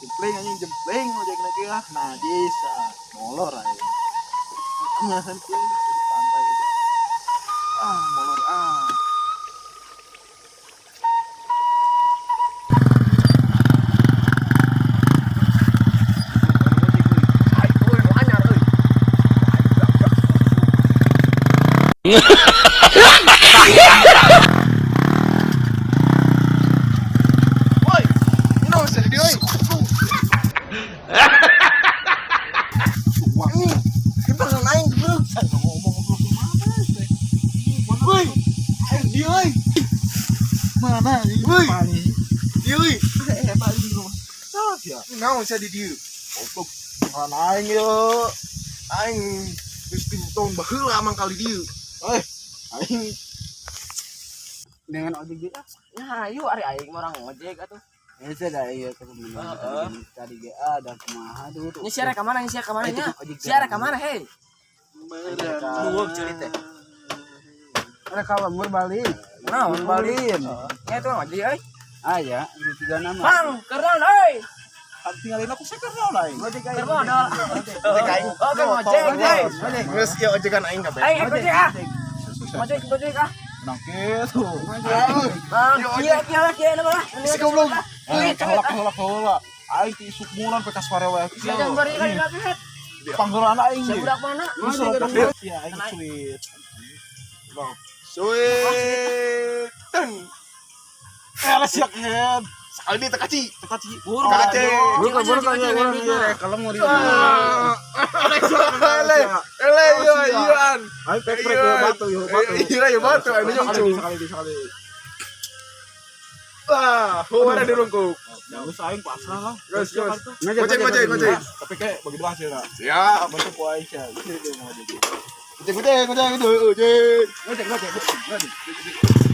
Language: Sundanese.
Jempling anjing, jempling ojek lagi ah. Najis ah. Molor aing. Kumaha kieu santai aja. Ah, molor ah. Woi, ini bisa di oi. Wah, gimana aing goblok? Saya ngomong goblok mana sih? Woi, aing di oi. Mana ini? Woi. Di oi. Eh, paling di rumah. Salah ya. Naon sia di dieu? Goblok. Mana aing yo? Aing geus 3 tahun baheula amang kali dieu. Eh, aing Dengan ojek ge ah. Nah, ayo ari aing mah orang ngojek atuh. Ya sudah iya kebenaran. Heeh. Tadi ge ada kumaha tuh. Ini siara ka mana? Ini siara ka mana nya? Ojek. Siara ka mana, hei? Luwuk ceuli teh. Ada kalau lembur balik. Naon balik? Ya itu ngojek euy. Ah ya, itu tiga nama. Bang, keur naon euy? Kan tinggalin aku saya karena aing. Ojek aing. Keur modal. Ojek aing. Oh, keur ngojek, hei. Geus ieu ojekan aing kabeh. Aing ojek ah. Ojek, ojek ah. Nang kitu. Bang, kieu kieu lah kieu nama lah. Si goblok. Eh, kelak kelak heula. Aing ti isuk muran pe kaswarewe. Jangan bari kali lagi, het. Panggeran aing Sia ge. budak mana? Terus ya aing sweet. Sweet. Teng. Eh, lah siak head. Sekali dia tekaci. Tekaci. Tekaci. Buruk buruk buruk buruk kalau mau di. Ele, ele iya iyaan. Aing pek pek ya batu yo batu. Iya ya batu aing Sekali nyongcung. sekali sekali. Wah, huara dirungkuk. Ya wis aing pasrah lah. Geus, geus. Ngojek, Ngojek, ngojek, ngojek. Tapi kayak bagi dua hasilnya. Siap. Bentuk ku aing sia. Ini dia mau jadi. Ngojek, ngojek, ngojek, ngojek. Ngojek ngojek ngojek.